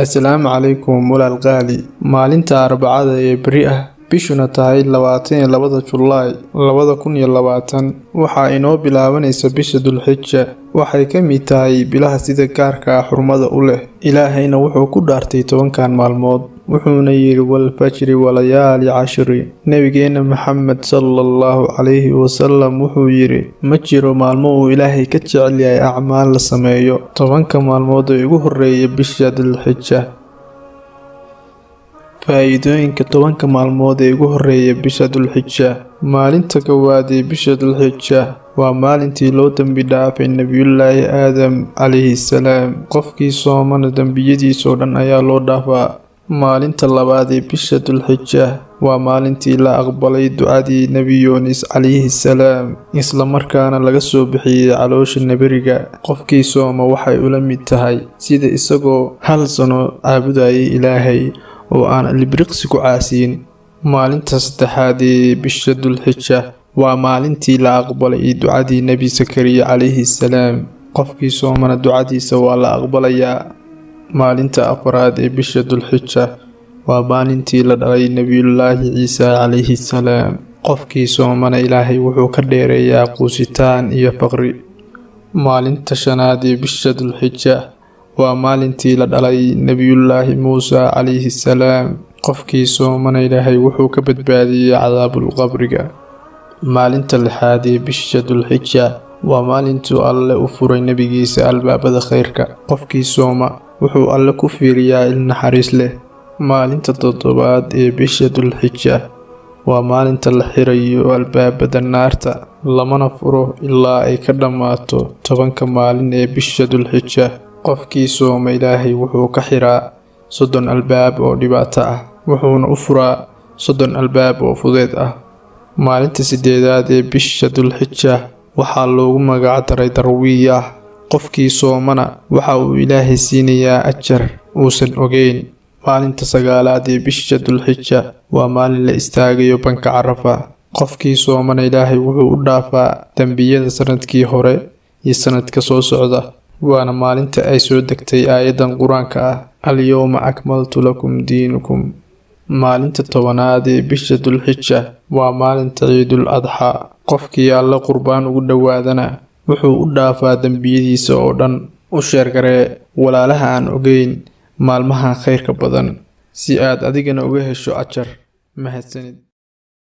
Assalaamu calaykum walaal qaali. Maalinta Arbacada ee berri ah, bishuna tahay 22 Julaay 2020, waxaa inoo bilaabanaysa bisha Dulxija. Waxay ka mid tahay bilaha sida gaarka ah xurmada u leh. Ilaahayna wuxuu ku dhaartay 10kan maalmood, wuxuuna yidhi walfajri walayaali cashri. Nabigeena Maxamed sallallahu calayhi wasallam wuxuu yidhi ma jiro maalmo uu Ilaahay ka jecel yahay acmaal la sameeyo 10ka maalmood ee ugu horreeya bisha Dulxija. Faa'iidooyinka 10ka maalmood ee ugu horreeya bisha Dulxija. Maalinta koowaad ee bisha Dulxija waa maalintii loo dambi dhaafay Nabiyullaahi Aadam calayhi salaam. Qofkii soomana dambiyadiisa oo dhan ayaa loo dhaafaa. Maalinta labaad ee bisha Dulxija waa maalintii la aqbalay ducadii Nebi Yuunus calayhi salaam, isla markaana laga soo bixiyay caloosha nabiriga. Qofkii sooma waxay ula mid tahay sida isagoo hal sano caabudayay Ilaahay oo aan ilbiriqsi ku caasiyin. Maalinta saddexaad ee bisha Dulxija waa maalintii la aqbalay ducadii Nebi Sakariya calayhi salaam. Qofkii soomana ducadiisa waa la aqbalayaa. Maalinta afraad ee bisha Dulxija waa maalintii la dhalay Nabiyullaahi Ciise calayhi salaam. Qofkii soomana Ilaahay wuxuu ka dheereeyaa quusitaan iyo faqri. Maalinta shanaad ee bisha Dulxija waa maalintii la dhalay Nabiyullaahi Muuse calayhi salaam. Qofkii soomana Ilaahay wuxuu ka badbaadiyay cadaabul qabriga. Maalinta lixaad ee bisha Dulxija waa maalintuu Alle u furay nabigiisa albaabada khayrka. Qofkii sooma wuxuu Alle ku fiiriyaa il naxariis leh. Maalinta toddobaad ee bisha Dulxija waa maalinta la xirayo albaabada naarta, lamana furo ilaa ay ka dhammaato 10ka maalin ee bisha Dulxija. Qofkii sooma Ilaahay wuxuu ka xiraa 30 albaab oo dhibaato ah, wuxuuna u furaa 30 albaab oo fudeed ah. Maalinta sideedaad ee bisha Dulxija waxaa loogu magac daray Tarwiya. Qofkii soomana waxa uu Ilaahay siinayaa ajar uusan ogeyn. Maalinta sagaalaad ee bisha Dulxija waa maalin la istaagayo banka Carafa. Qofkii soomana Ilaahay wuxuu u dhaafaa dambiyada sanadkii hore iyo sanadka soo socda. Waana maalinta ay soo degtay aayadan Qur-aanka ah, Al-yawma akmaltu lakum diinukum. Maalinta 10aad ee bisha Dulxija waa maalinta Ciidul Adxaa. Qofkii Alle qurbaan ugu dhowaadana wuxuu u dhaafaa dambiyadiisa oo dhan. U sheergaree walaalaha aan ogeyn maalmahan khayrka badan si aad adigana uga hesho ajar. Mahadsanid.